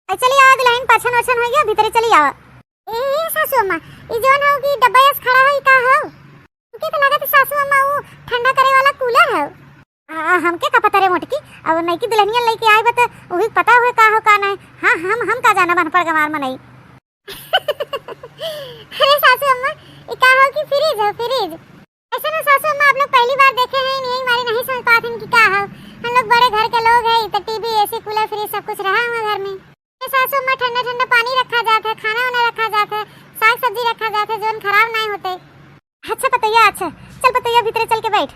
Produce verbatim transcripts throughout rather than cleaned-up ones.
ए, चली आवा दुलहिन, पाछन वाछन होइ गया, भीतरे चली आवा। ए, ए, सासू अम्मा, ई जौन हौ कि डब्बा अस खड़ा हौ, ई का हौ? हमके तो लागत है सासू अम्मा, ऊ ठंडा करे वाला कूलर हौ। आ, हमके का पता रे मोटकी, अब नईकी दुलहिनिया लइके आइबा त उही पता होए का हौ का नाहीं। हाँ, हम, हम का जानब अनपढ़ गंवार मनई। अरे सासू अम्मा, ई का हौ कि फ्रिज हौ, फ्रिज। ऐसे ना सासू अम्मा, आप लोग पहली बार देखे हैं, यही मारे नहीं समझ पात हैं कि का हौ। हम लोग बड़े घर के लोग हैं, तो टीवी, एसी, कूलर, फ्रिज सब कुछ रहा हुआ घर में। ए सासू अम्मा, ठंडा ठंडा पानी रखा जात है, खाना वाना रखा जात है, साग सब्जी रखा जात है, जौन खराब नाहीं होते। अच्छा पतोहिया, अच्छा, चल पतोहिया, भीतरे चल के बैठ।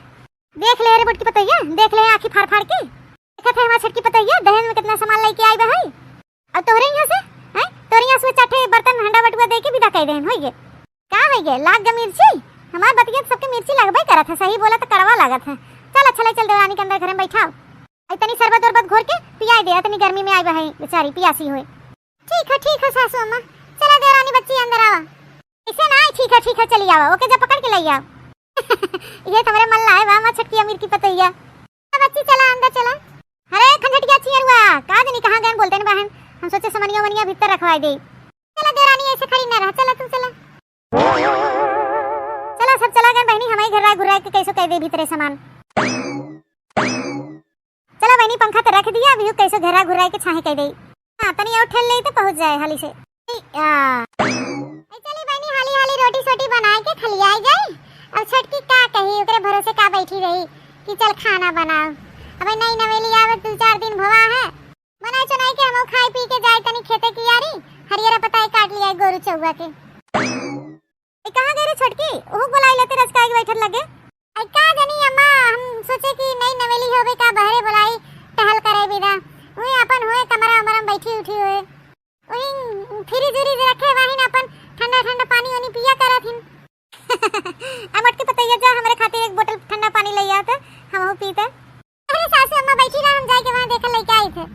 देख ले रे बड़की पतोहिया, देख ले आँखी फाड़ फाड़ के। देखत है हमार छोटकी पतोहिया, दहेज में कितना सामान लइके आइबा है। अब तोहरे यहाँ से, हैं? तोहरे यहाँ से चार ठे बर्तन, हंडा बटुआ दे के विदा कइ देहन, होइगे। का होइगे? लाग ग मिर्ची? हमार बतिया तो सबके मिर्ची लगबे करत है, सही बोला तो कड़वा लागत है। चल अच्छा ले चल देवरानी के अंदर घरे में बैठाओ। अइ तनी शरबत उरबत घोर के पियाई दे, इतनी गर्मी में आइबा है बेचारी, पियासी होए। ठीक है, ठीक है सासू अम्मा, चला देवरानी बच्ची अंदर आवा। इसे ना, ठीक है, ठीक है, चली आवा, ओके जा पकड़ के लइ आवा। ये तो हमरे मन लाए बा, हमार छोटकी अमीर की पतोहिया। चला बच्ची, चला अंदर चला। अरे खंझटिया छियरुआ, का जनी कहाँ गए बोलते न बहन, हम सोचे समनिया वनिया भीतर रखवाई दे। चला देवरानी, ऐसे खड़ी ना रह, चला तू चला। चला सब चला गए बहनी, हमही घेरा घुरा के कैसो कइ दे भीतरे सामान। चला बहनी, पंखा तो रख दिया, अभी कैसो घेरा घुरा के छाहे कइ दे। हाँ, तनी और ठेल ले तो पहुँच जाए हाली से। आ। ए, चली बहनी, हाली हाली रोटी सोटी बनाए के खलियाई जाई। अब छोटकी का कही, ओकरे भरोसे का बैठी रही कि चल खाना बनाओ। अबे नई नवेली आवे, दू चार दिन भवा है, बनाई चुनाई के हमहू खाई पी के जाए तनी खेते की यारी, हरियर पताई काट लिया गोरू चौवा के। ए, कहाँ गए रे छोटकी? ओहू बोलाई लेते रजका के बैठल लगे। आई का जानी अम्मा, हम सोचे कि नई नवेली होवे का बहरे बोलाई टहल करे बिदा। उहे अपन होए कमरा उमरा में बैठी उठी होए। उही फ्रिज उरिज रखे वाहिन अपन ठंडा ठंडा पानी ओनी पिया करत हिन। आ मोटकी पतोहिया जा हमरे खातिर एक बोतल ठंडा पानी लइ आ त हमहू पीते। अरे सासू अम्मा बैठी रहा, हम जाके वहाँ देखा लइके आई थे।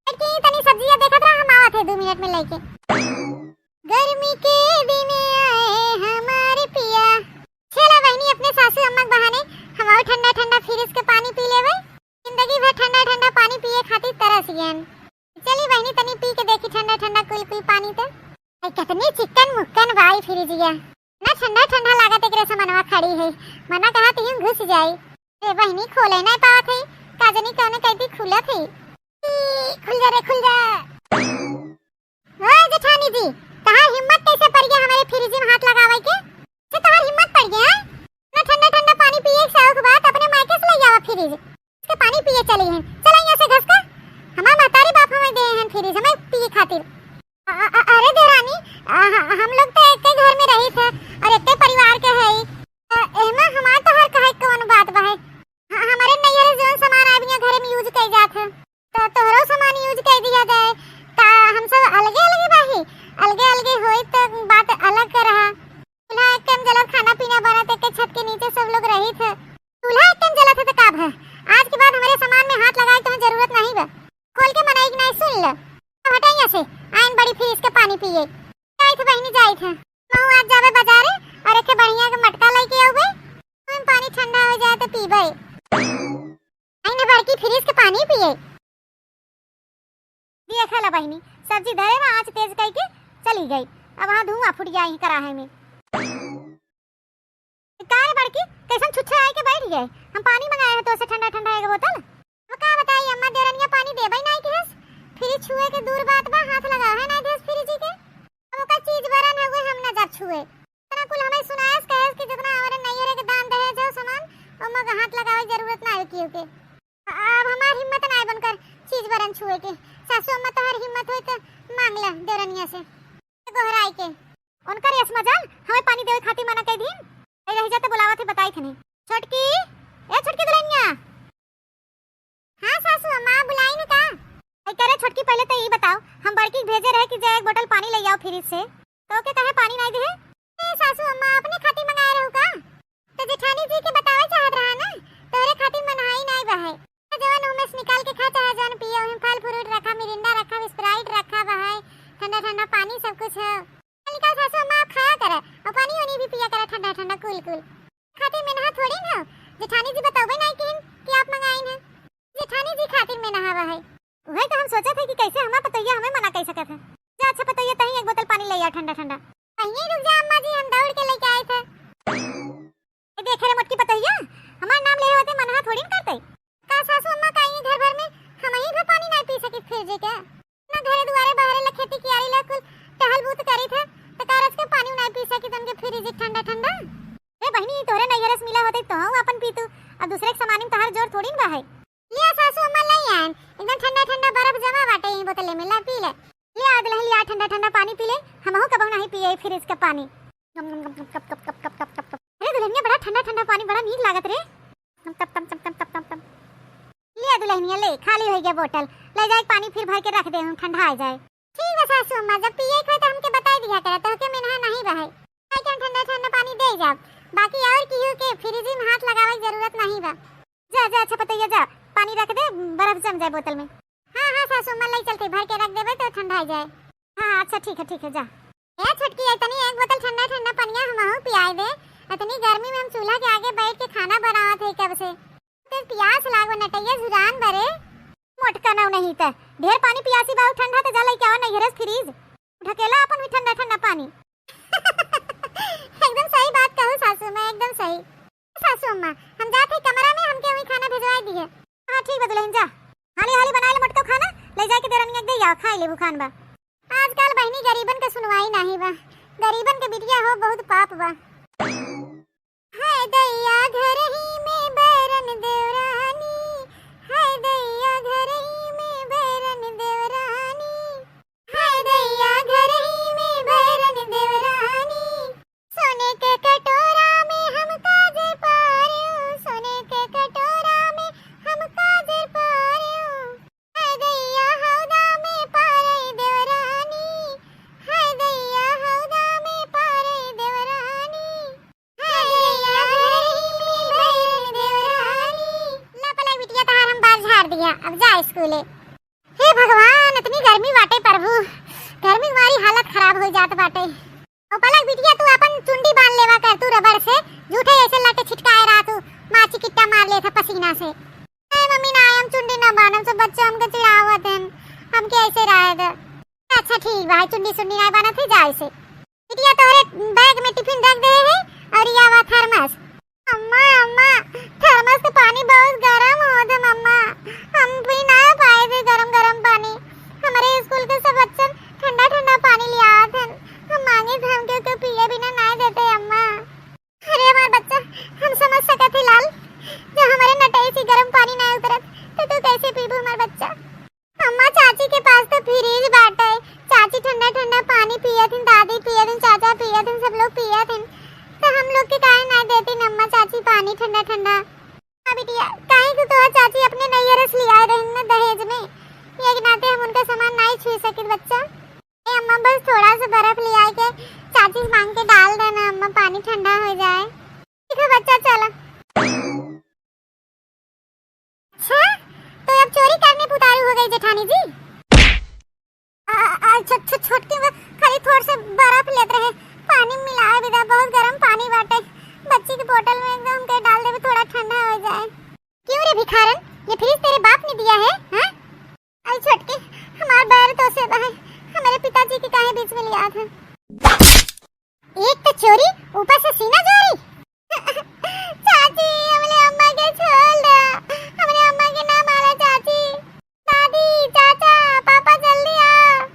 बैठ के तनी सब्जिया देखत रहा, हम आवत है दो मिनट में लइके। गर्मी के दिन आए हमारे पिया। चला बहनी, अपने सासू अम्मा के बहाने हम और ठंडा ठंडा फ्रिज के पानी पी लेवे। जिंदगी भर ठंडा ठंडा पानी पिए खातिर तरस गयन। चली बहनी, तनी पी के देखी ठंडा ठंडा कुल कुल पानी त। आई कितनी चिक्कन मुक्कन बाई फ्रिजिया। ना ठंडा ठंडा लागत एकरे से मनवा खड़ी है। मना कहा ती घुस जाई। रे बहनी, खोले ना पावत है। का जनी कौने कैदी खुलत है। ई, खुल जा रे, खुल जा। ओए जेठानी जी, तहार हिम्मत कैसे पड़ गया हमारे फ्रिज में हाथ लगावे के? से तहार हिम्मत पड़ गया, हैं? ना ठंडा ठंडा पानी पिए के शौक बा, त अपने मायके से ले आवा फ्रिज। इसके पानी पिए चली हैं। चला यहाँ से घस का। हमार महतारी बाप हमें दे हैं फ्रिज, हमें पिए खातिर। अ-, अ-, अ-, अरे देवरानी, अ, ह-, हम लोग तो एक ही घर में रही थे और एक ही परिवार के है। अ, एहमा हमार तोहार कहे कौन बात बा है? ह-, हमारे नैहर से जौन सामान आए बिया घरे में यूज कई जात है। त तोहरो सामान यूज कर दिया जाए। त हम सब अलगे अलगे बाही, अलगे अलगे होई त बात अलग के रहा। चूल्हा एक टाइम जलत, खाना पीना बनत, एक छत के नीचे सब लोग रही थे। चूल्हा एक टाइम जलत है त का भय? आज के बाद हमारे सामान में हाथ लगाए के जरूरत नहीं बा। खोल के मनाई के नहीं, सुन ले। अब हटा यहाँ से, आइन बड़ी फ्रिज के पानी पिए। जाइत बहिनी जाइत है, महू आज जाबे बाजारे और एक बढ़िया के मटका लेके आउबे। ओमे पानी ठंडा हो जाए त पीबे। आई ना बड़की फ्रिज के पानी पिए। देखा ला बहिनी, सब्जी धरे में आँच तेज कई के चली गई। अब वहाँ धुआं फूट गया ही कराहे में। का रे बड़की, कैसन छुच्छे आए के बैठ गए? हम पानी मंगाए हैं तोसे ठंडा ठंडा एक बोतल। अब का बताई अम्मा, देवरनिया पानी देबे नाई किहस। फ्रिज छुए के दूर बात बा, हाथ लगा है नाई देस फ्रिज के। अब ओकर चीज बरन हउए, हम ना जाब छुए। इतना कुल हमें सुनायस, कहेस कि जितना हमारे नैहरे के दान दहेज हो सामान, ओमा के हाथ लगावे के जरूरत ना है केहू के। अब हमार हिम्मत ना है बनकर चीज बरन छुए के। सासू अम्मा तोहर हिम्मत होई त मांग ले देवरनिया से गोहराई के। उनकर यस मजाल हमें पानी देवे खातिर मना कई दिन। ए रही जाते बुलावत है, बताई थनी। छोटकी, ए छोटकी दुल्हनिया। हाँ सासू अम्मा, बुलाई न का? ए, करे छोटकी, पहले तो ई बताओ, हम बड़की के भेजे रहे कि जा एक बोतल पानी ले आओ फ्रिज से, तो ओके काहे पानी नाई दिहे? ए सासू अम्मा, अपने खातिर मंगाए रहू का? तो जेठानी जी के बतावे चाहत रहा ना, तोहरे खातिर मनहाई नाई बा है। जवन ओमे से निकाल के खा, चाहे जवन पिए, ओमे फल फ्रूट रखा, मिरिंडा रखा, स्प्राइट रखा बा है, ठंडा ठंडा पानी सब कुछ है। निकाल सासू अम्मा, आप खाया करे और पानी वानी भी पिया करे ठंडा ठंडा कूल कूल। खातिर मेनहा थोड़ी ना हो, जेठानी जी बतौबे नाई किन कि आप मंगाइन है। जेठानी जी खातिर मेनहा बा है। उहे तो हम सोचत है कि कैसे हमार पतोहिया हमें मना कर सकत है। जा अच्छा पतोहिया, तहीं एक बोतल पानी ले आ ठंडा ठंडा। तहीं रुक जा अम्मा जी, हम दौड़ के लेके आए थे। ए देखे रे मोटकी पतोहिया, हमार नाम लेहे होते मनहा थोड़ी न करते। का सासू अम्मा, का ई घर भर में हम ही भर पानी नहीं पी सकित फ्रिज के? ना घरे दुआरे बहरे ला खेती कियारी ला कुल टहल बूत करी थे, तो का रच के पानी नहीं पी सकित उनके फ्रिज के ठंडा ठंडा? ए बहिनी, तोहरे नैहरे से मिला होते तो हम अपन पीतू, अब दूसरे के सामानी में तोहार जोर थोड़ी न बा है। लिया सासू अम्मा, ले आयन, एकदम ठंडा ठंडा बर्फ जमा बाटे ई बोतले में, ला पी ले। लिया दुल्हन, लिया ठंडा ठंडा पानी पी ले, हमहू कबहू नहीं पिए फ्रिज का पानी। गम, गम, गम, गप, गप, गप, गप, गप, गप, गप। अरे दुल्हनिया, बड़ा ठंडा ठंडा पानी, बड़ा नीक लागत रे। तम, तम, तम, तम। लिया दुल्हनिया, ले, खाली हो गया बोतल, ले जाए पानी फिर भर के रख दे, हम ठंडा आ जाए। ठीक बा सासू अम्मा, जब पिए के होई तो हमके बताई दिया करा, तोहके मेनहा नहीं बा है। भाई के हम ठंडा ठंडा पानी दे जाब, बाकी और केहू के फ्रिज में हाथ लगावे के जरूरत नहीं बा। जा, जा, अच्छा पतोहिया जा, पानी रख दे, बर्फ जम जाए बोतल में। हाँ, हाँ, सासू अम्मा, ले चलते, भर के रख देबे तो ठंडा हो जाए। हाँ, हाँ, अच्छा, ठीक है, ठीक है, जा। ए छोटकी, ए तनी एक बोतल ठंडा ठंडा पनिया हमहू पियाए दे। इतनी गर्मी में हम चूल्हा के आगे बैठ के खाना बनावत है कब से। ते पियास लागो नटैया जुरान बरे। मोटका नाव नहीं त ढेर पानी पियासी बाहु ठंडा, त जा लइके आवा नैहरे से फ्रिज। ढकेला अपन भी ठंडा ठंडा पानी। एकदम सही बात कहू सासू माँ, एकदम सही। सासू अम्मा, हम जात है कमरा में, हमके वही खाना भेजवाई दिहे। हाँ ठीक बा दुल्हन, जा। हाली हाली बनाए ले मोटको खाना, ले जाके देरनिया के दे आवा, खाई ले भूखान बा। आजकल बहिनी गरीबन के सुनवाई नाही बा, गरीबन के बिटिया हो बहुत पाप बा। हाय दैया घरही में बैरन देवरानी, हाय दैया घरही में बैरन देवरानी, हाय दैया घरही में बैरन देवरानी। सोने के कटोरा में हम काजर पारियो, सोने के कटोरा में हम काजर पारियो। हाय दैया हौदा में पारे देवरानी, हाय दैया हौदा में पारे देवरानी, हाय दैया घरही में बैरन देवरानी। ला पलक बिटिया, तहार हम बाल झाड़ दिया, अब जा स्कूले। हे भगवान, इतनी गर्मी बाटे प्रभु, गर्मी मारी हालत खराब हो जात बाटे। ओ पलक बिटिया, तू अपन चुंडी बांध लेवा कर तू रबड़ से, झूठे ऐसे लटे छिटकाए रहा तू, माची किट्टा मार लेत है पसीना से। ए मम्मी ना, हम चुंडी ना बांधम, सब बच्चे हमके चिढ़ावत हैं, हमके ऐसे रहे दे। अच्छा ठीक बा, चुंडी सुंडी ना बांधत है, जा ऐसे। बिटिया तोहरे बैग में टिफिन रख दे है और या वा थर्मस। अम्मा, अम्मा, थर्मस के पानी बहुत गरम होत है मम्मा, हम पी ना पाए थे गरम गरम पानी। हमारे स्कूल के सब बच्चन ठंडा ठंडा पानी ले आवत हैं, हम मांगे थे, हमके क्यों पिए बिना ना देते अम्मा। अरे हमार बच्चा, हम समझ सकत ही लाल, जब हमारे नटई से गरम पानी ना उतरत तो तू कैसे पीबू हमार बच्चा। अम्मा, चाची के पास तो फ्रिज बाटे, चाची ठंडा ठंडा पानी पियत हिन, दादी पियत हिन, चाचा पियत हिन, सब लोग पियत हिन, तो हम लोग के काहे ना देती अम्मा चाची पानी ठंडा ठंडा? हाँ बिटिया, काहे कि तोहार चाची अपने नैहर से लियाए रहिन न दहेज में, ये के नाते हम उनका सामान नहीं छू सकित बच्चा। ए अम्मा, बस थोड़ा सा बर्फ लियाए के चाची से मांग के डाल देना अम्मा, पानी ठंडा हो जाए। ठीक है बच्चा, चला। अच्छा, तो अब चोरी करने पे उतारू हो गई जेठानी जी? आ, आ, छो-, छो-, छोटकी बा, खाली थोड़ से बर्फ लेत रहे, पानी मिलाए बिदा, बहुत गरम पानी बाटे। बच्ची के बोतल में एकदम के डाल देबे, थोड़ा ठंडा हो जाए। क्यों रे भिखारन, ये फ्रिज तेरे बाप ने दिया है, हाँ? अरे छोटकी, हमार बैर तो से बा है, हमारे पिताजी के काहे बीच में लिया था? एक तो चोरी, ऊपर से सीना चोरी। चाची, हमरे अम्मा के छोड़ दो, हमरे अम्मा के ना मारा चाची। दादी, चाचा, पापा जल्दी आओ।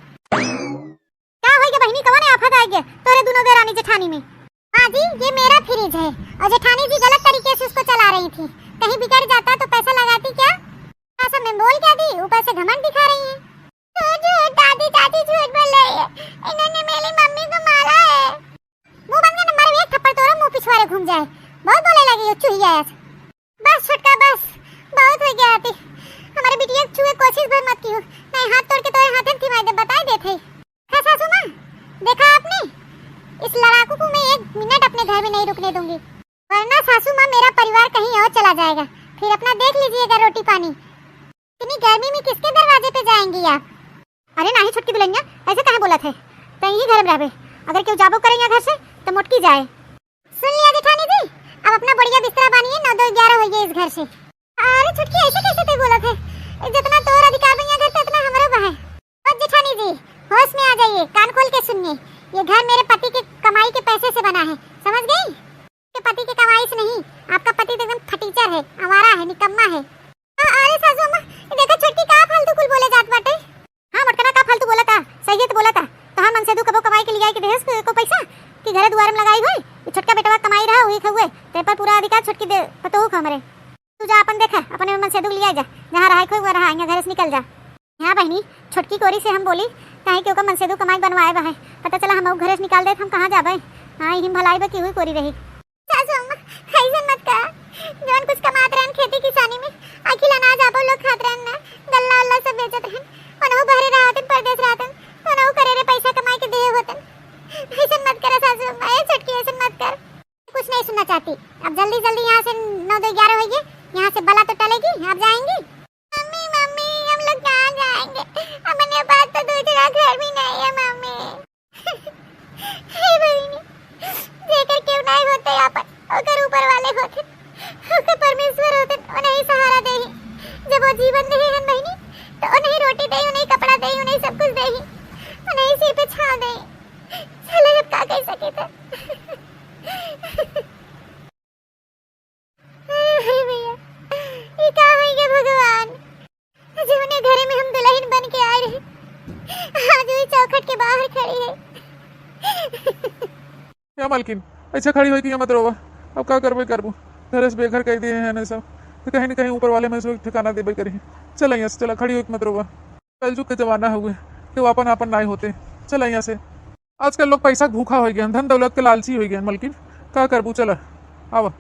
का होई गे बहिनी, कवन आफत आ गे तोरे दुनो देरानी जेठानी में? माँ जी, ये मेरा फ्रिज है और जेठानी जी गलत तरीके से उसको चला रही थी, कहीं बिगड़ जाता तो पैसा लगाती क्या? ऐसा मैं बोल क्या दी, ऊपर से घमंड दिखा रही हैं। झूठ, झूठ, दादी, चाची झूठ बोल रही है। इन्होंने मेरी मम्मी को मारा है। मुंह बंद कर, मारे एक थप्पड़ तोरा मुंह पिछवारे घूम जाए। बहुत बोले लगी हो चूहिया ऐसे। बस छोटका बस, बहुत हो गया आती। हमारे बिटिया के छुए कोशिश भर मत कियो, नहीं हाथ तोड़ के तोरे हाथे में थिमाई दे, बताई देत है। खा सासू माँ, देखा आपने, इस लड़ाकू को मैं एक मिनट अपने घर में नहीं रुकने दूंगी। वरना सासू माँ, मेरा परिवार कहीं और चला जाएगा, फिर अपना देख लीजिएगा रोटी पानी। इतनी गर्मी में किसके दरवाजे पे जाएंगी आप? अरे नाही छोटकी दुल्हनिया, ऐसे काहे बोलत है? तै यही घर में रहबे, अगर केहू जाबो करे यहाँ घर से तो मोटकी जाए। सुन लिया जेठानी जी, अब अपना बढ़िया बिस्तरा बानिए, नौ दो ग्यारह होइए इस घर से। अरे छोटकी, ऐसे कैसे तू बोलत है? जितना तोर अधिकार बा यहाँ घर पे, ये घर मेरे पति के कमाई के पैसे से बना है, समझ गई? के पति के कमाई से नहीं, आपका पति तो एकदम फटीचर है, आवारा है, निकम्मा है। अ-, अरे सासू अम्मा, ये देखा छोटकी का फालतू कुल बोले जात बाटे। हाँ मोटकना, का फालतू बोला था, सही है तो बोला था। तोहार मनसेदू कबो कमाई के लियाई के देहस को, को पैसा कि घरे दुआरे में लगाई होई? ये छोटका बेटवा कमाई रहा, वही खउए, ते पर पूरा अधिकार छोटकी दे पतोहू का हमरे। तू जा अपन देखा, अपने मनसेदू लियाई जा, जहाँ रहा खोई वो रहा, यहाँ घरे से निकल जा। हाँ बहिनी, छोटकी कोरी से हम बोली, काहे कि ओकर मनसेदू कमाई बनवाए बा है। पता चला हम घरे से निकाल देत, हम कहाँ जाबे? हाँ, यही भलाई बा कि हुई कोरी रही। सासू अम्मा, ऐसन मत कहा। जवन कुछ कमात रहन खेती किसानी में, अखिल अनाज आपो लोग खात रहन ना, गल्ला उल्ला सब बेचत रहन। ओनहु बहरे रहतन, परदेस रहतन, तो ओनहु करे रे पैसा कमाई के देहे होतन। ऐसन मत करा सासू अम्मा, ए छोटकी, ऐसन मत कर। कुछ नहीं सुनना चाहती। अब जल्दी जल्दी यहाँ से नौ दो ग्यारह होइए, यहाँ से बला तो टलेगी, आप जाएंगी। मम्मी, मम्मी, हम लोग कहाँ जाएंगे? अपने पास तो दूसरा घर भी नहीं है, मम्मी। हे बहिनी, जेकर केहू नहीं होते आपन, ओकर ऊपर वाले होते, ओकर परमेश्वर होते, उन्हें सहारा देही। जब वो जीवन देही हन बहिनी, तो उन्हें रोटी देही, उन्हें कपड़ा देही, उन्हें सब कुछ देही, उन्हें सिर पे छाँव देही। चले, अब का कह सके थे? अरे भैया, ये का होइ गया भगवान? जौने घरे में हम दुल्हन बन के आए रहे, आज वही चौखट के बाहर खड़ी है। या मालकिन, ऐसा खड़ी होई कि मत रोवा। अब का करबे करबू, घरे से बेघर कर दिए हैं ना सब, तो कहीं ना कहीं ऊपर वाले में से ठिकाना देबे करी। चला यहाँ से, चला, खड़ी होई के मत रोवा। कलजुग के जमाना हुए, केहू आपन आपन नाई होते। चला यहाँ से। आजकल लोग पैसा के भूखा होइ गए, धन दौलत के लालची होइ गए। मलकिन, का करबू, चला, आवा।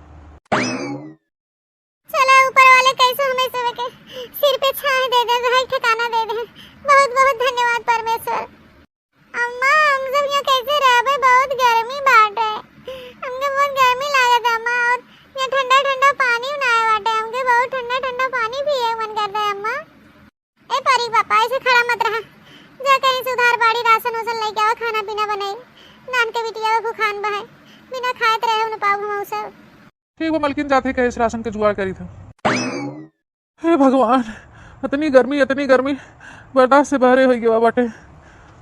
चला, ऊपर वाले कैसे हमें सबके सिर पे छाँह दे दे, घर ठिकाना दे दे। बहुत बहुत धन्यवाद परमेश्वर। अम्मा, हम सब यहाँ कैसे रहबे? बहुत गर्मी बाटे, हमके बहुत गर्मी लागत है अम्मा। और यहाँ ठंडा ठंडा पानी बनाए बाटे, हमके बहुत ठंडा ठंडा पानी पिए मन करता है अम्मा। ए परी पापा, ऐसे खड़ा मत रहा, जा कहीं से उधार बाड़ी राशन उसन लेके आवा, खाना पीना बनाई। नान के बिटिया भूखान बा है, बिना खाए त रहे न पाऊ हम सब। ठीक बा मलकिन, जाते कहे से राशन के जुगाड़ करी था। हे भगवान, इतनी गर्मी, इतनी गर्मी, बर्दाश्त से बहरे होइ गवा बाटे।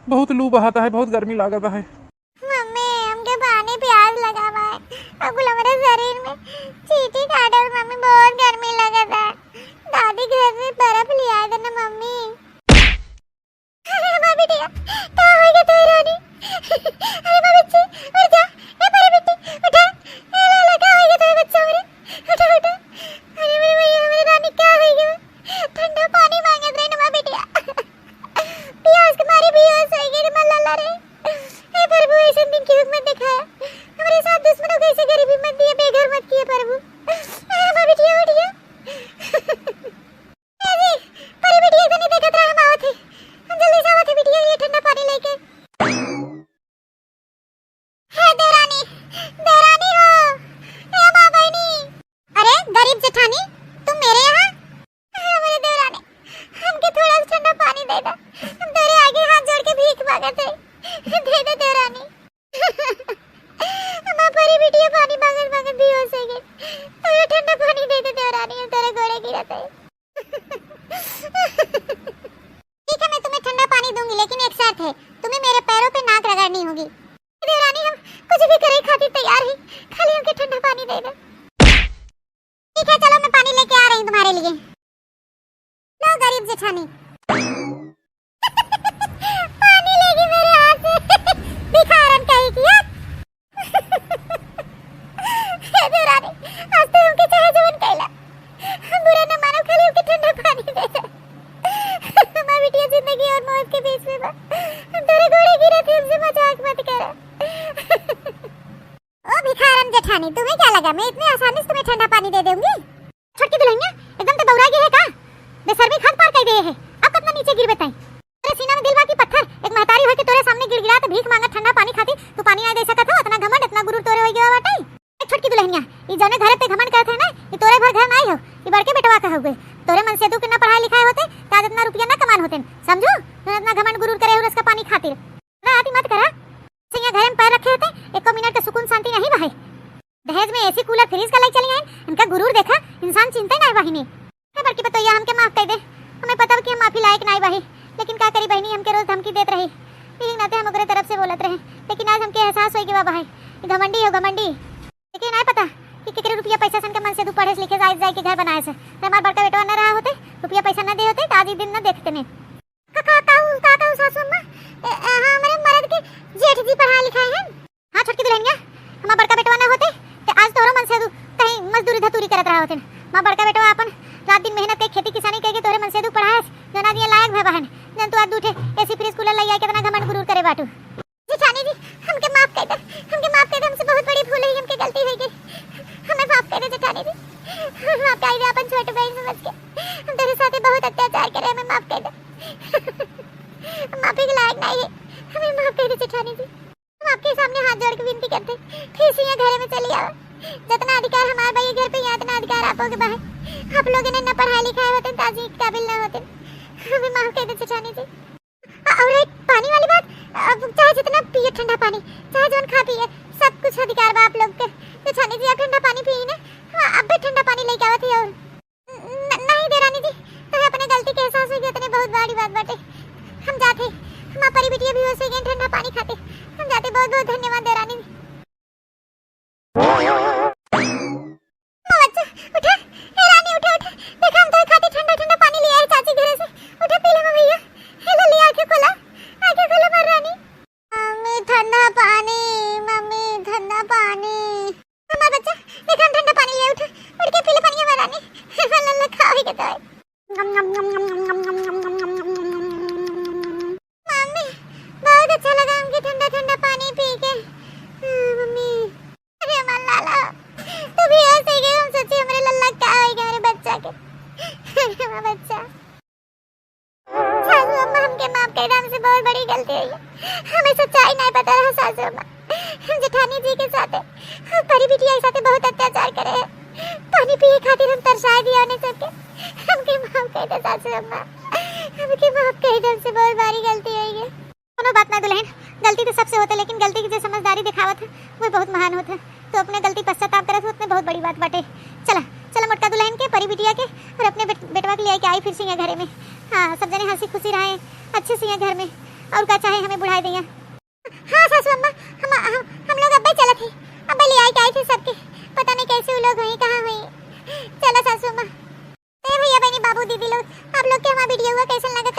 बहुत लू बहाता है, बहुत गर्मी लागता है। मम्मी, हमके पानी प्यास लगा बा है। अकुल हमरे शरीर में चींटी काटल, मम्मी, बहुत गर्मी लगत है। दादी घर से बर्फ ले आए थे ना, मम्मी। अरे माँ बिटिया, का होइ गया तोरे रानी? अरे माँ बिट्टी, उठ जा। ए परी बिट्टी, उठा। ए लाला, का होइ गया तोरे बच्चा हमरे? उठा, उठा। अरे मेरे भैया, हमरे रानी का होइ गया? ठंडा पानी मांगत रही ना माँ बिटिया। प्यास के मारे बेहोश होइ गई रे माँ लाला रे। हे प्रभु, ऐसे दिन की हुक्मत दिखाया। हमरे साथ दुश्मनों को ऐसे गरीबी मत दिए, बेघर मत किए प्रभु। ए माँ बिटिया, उठ जा। ए जी, परी बिटिया, तनी देखत रहा, हम आवत है। हम जल्दी से आवत है बिटिया, ये ठंडा पानी लेके। हे देवरानी, देवरानी हो, हे माँ बहनी। अरे गरीब जेठानी, तुम मेरे यहाँ? हे हमारे देवरानी, हमके थोड़ा सा ठंडा पानी दे दे। हम तेरे आगे हाथ जोड़ के भीख मांगत है, दे दे देवरानी। हमार परी बिटिया पानी मांगत मांगत बेहोश होइ गई। थोड़ा ठंडा पानी दे दे देवरानी, हम तेरे गोड़े गिरत है। ठीक है, मैं तुम्हें ठंडा पानी दूंगी, लेकिन एक शर्त है, तुम्हें मेरे पैरों पे नाक रगड़नी होगी। देवरानी, हम कुछ भी करे खातिर तैयार हैं, खाली हमके ठंडा पानी दे दे। ठीक है, चलो, मैं पानी लेके आ रही हूँ तुम्हारे लिए। लो गरीब जेठानी। पानी लेगी मेरे हाथ से। भिखारन कहीं की, हाँ? हे देवरानी, आज तो हमके चाहे जवन कैला, हम बुरा न मानो, खाली हमके ठंडा पानी दे दे। हमार बिटिया जिंदगी और मौत के बीच में बा। हम तेरे गोड़े गिरत है, हमसे मजाक मत करा। ओ भिखारन जेठानी, तुम्हें क्या लगा मैं इतनी आसानी से तुम्हें ठंडा पानी दे दूंगी? छोटकी दुल्हनिया, एकदम तो बौरा गई है का? बेशर्मी हद पार कर गई है। अब कितना नीचे गिर बताई? तोरे सीना में दिल बा कि पत्थर? एक महतारी होके तोरे सामने गिड़गिड़ात भीख मांगत ठंडा पानी खातिर तू पानी ना दे सकत हो? इतना घमंड, इतना गुरूर तोरे होइ गवा बाटे। ए छोटकी दुल्हनिया, ई जौने घरे पे घमंड करत है ना, ई तोरे भर घर नाई हो, ई बड़के बेटवा का हउवे। तोरे मनसेदू के ना पढ़ाई लिखाई होते, त आज इतना रुपया ना कमान होते, समझू? तू इतना घमंड गुरूर करे हो रस का पानी खातिर। ना आती मत करा। सैया घरे में पैर रखे होते, एको मिनट के सुकून शांति नहीं बहे। दहेज में एसी कूलर फ्रिज का लाई चली आइन, इनका गुरूर देखा, इंसान चिंते नहीं बहिनी। हे बड़की पतोहिया, हमके माफ कर दे, हमें पता बा कि हम माफी लायक नहीं बही, लेकिन का करी बहिनी, हमके रोज धमकी देत रही। ठीक नाते हम ओकरे तरफ से बोलत रहे, लेकिन आज हमके एहसास होइ गवा भाई, ई घमंडी हो, घमंडी। लेकिन नाहीं पता कि केकरे रुपया पैसा सन के मनसेधू पढ़े से लिखे जाए, जाए के घर बनाए से। अरे हमार बड़का बेटवा न रहा होते, रुपया पैसा न दे होते, तो आज ई दिन न देखते ने। का, का, का, का, का सासू अम्मा? ए, ए, हाँ, हमरे मरद के जेठ जी पढ़ाए लिखाए हैं। हाँ, छोटकी दुल्हनिया, हमार बड़का बेटवा ना होते, ते आज तोहरो मनसेधू कहीं मजदूरी धतूरी करत रहा होते। हमार बड़का बेटवा आपन रात दिन मेहनत कइ खेती किसानी कइ के तोहरे मनसेधू पढ़ाए, जौन आज ये लायक भवा हन, जौन तू आज दू ठे एसी फ्रिज कूलर लइ आए, केतना घमंड गुरूर करे बाटू। जेठानी जी, हमके माफ कइ दे, हमके माफ कइ दे, हमसे बहुत बड़ी भूल हुई, हमके गलती होइ गई, हमें माफ कइ दे जेठानी जी, हम आपके आई आपन छोट बहिन समझ के, हम तोहरे साथे बहुत अत्याचार करे, हमें माफ कइ दे। हम आपके लायक नाहीं है, हमें माफ कइ दे जेठानी जी। हम आपके सामने हाथ जोड़ के विनती करते, फिर से यहाँ घरे में चली आवा। जितना अधिकार हमार बा ये घर पे, यहाँ इतना अधिकार आप लोग के बा है। आप लोग इन्हें न पढ़ाए लिखाए होते, ताजी के काबिल न होते। हमें माफ कइ दे जेठानी जी। अ-, और एक पानी वाली बात, अब चाहे जितना पिए ठंडा पानी, चाहे जौन खा पिए, सब कुछ अधिकार बा आप लोग के। जेठानी जी, आप ठंडा पानी पिए ना, हाँ, अब भी ठंडा पानी लेके आवत है और न-, नहीं देरानी जी, तोहे अपने गलती के एहसास होइ गए, इतने बहुत बड़ी बात बाटे। हम जाते, हमार परी बिटिया बेहोश होइ गई ठंडा पानी खाते। हम जाते, बहुत बहुत धन्यवाद देरानी जी। ओ बच्चा, उठा, ए रानी, उठा, उठा, देखा हम तोहे खातिर ठंडा ठंडा पानी ले आए चाची घरे से। उठा, पी ले भैया। हे लल्ली, आँखें खोला, आँखें खोला हमार रानी। मम्मी ठंडा पानी, मम्मी ठंडा पानी। हमार बच्चा, देखा हम ठंडा पानी ले उठा, उठ के पी ले पानी हमार रानी। हमार लल्ला खावे के दवाई। मम्मी, बहुत अच्छा लगा हमके ठंडा ठंडा पानी पी के। हाँ, मम्मी। अरे हमार लाला, तू भी ऐसे ही गए, हम सोचे हमरे लल्ला का होइ गए, हमरे बच्चा के। अरे हमार बच्चा। सासू अम्मा, हमके माफ कइ दे, हमसे बहुत बड़ी गलती हुई है। हमें सच्चाई नहीं पता रहा सासू अम्मा। हम जेठानी जी के साथे, हम परी बिटिया के साथे बहुत अत्याचार करे हैं। पानी पिए खातिर हम तरसाए दिया उन्हें सबके। हमके माफ कइ दे सासू अम्मा, हमके माफ कइ दे, हमसे बहुत बड़ी गलती हुई है। कोनो बात ना दुल्हन, गलती तो सबसे होता, लेकिन गलती की जो समझदारी दिखावत है, वो बहुत महान होता है। तो अपने गलती पश्चाताप करत हो, उतने बहुत बड़ी बात बाटे। चला, चला मोटका दुल्हन के, परी बिटिया के और अपने बेट-, बेटवा के ले आके आई फिर से यहाँ घरे में। हाँ, सब जने हंसी खुशी रहे, अच्छे से यहाँ घर में। और का चाहे हमें बुढ़ाए दैया। हाँ सासू अम्मा, हम, हम, हम लोग अब्बे चलत ही, अब्बे ले आके आई फिर सबके। पता नहीं कैसे वो लोग हुई, कहाँ हुई। चला सासू अम्मा। ए भैया, बहनी, बाबू, दीदी लोग, आप लोग के हमार video हुआ कैसन लगा?